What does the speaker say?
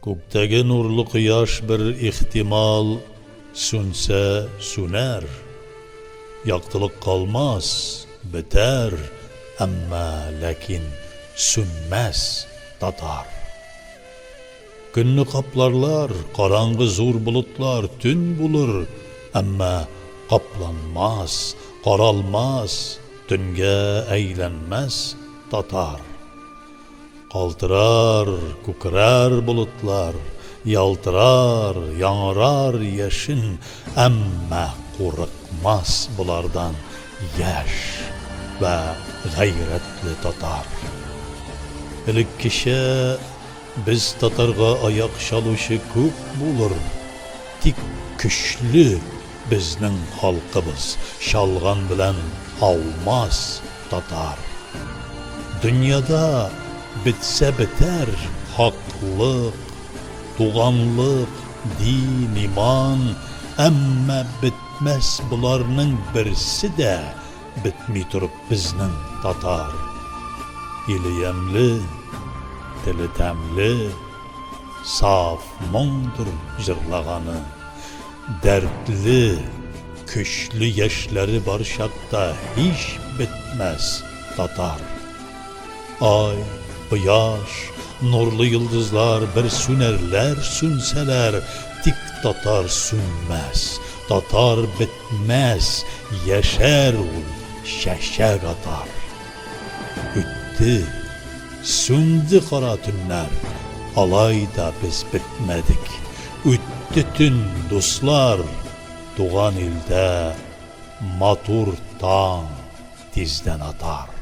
Күктәге нурлы кояш бер ихтимал сүнсә сүнәр. Яктылык калмас, бетәр, әмма ләкин сүнмәс татар. Көнне капларлар караңгы зур болытлар, төн булыр, әмма капланмас, каралмас, төнгә әйләнмәс татар. Калтырар, күкрәр болытлар, ялтырар, яңгырар яшен, әмма курыкмас болардан яшь вә гайрәтле татар. Элеккечә без татарга аяк чалучы күп булыр, тик көчле безнең халкыбыз, чалган белән аумас татар. Дөньяда бетсә бетәр хаклык, туганлык, дин, иман, әмма бетмәс боларның берсе дә бетми торып безнең татар. Иле ямьле, теле тәмле, саф моңдыр җырлаганы. Дәртле, көчле яшьләре бар чакта һич бетмәс татар. Ай, кояш, нурлы йолдызлар бер сүнәрләр сүнсәләр, тик татар сүнмәс, татар бетмәс, яшәр ул, чәчәк атар. Үтте, сүнде кара төннәр, алай да без бетмәдек. Үтте төн, дуслар, туган илдә матур таң тиздән атар.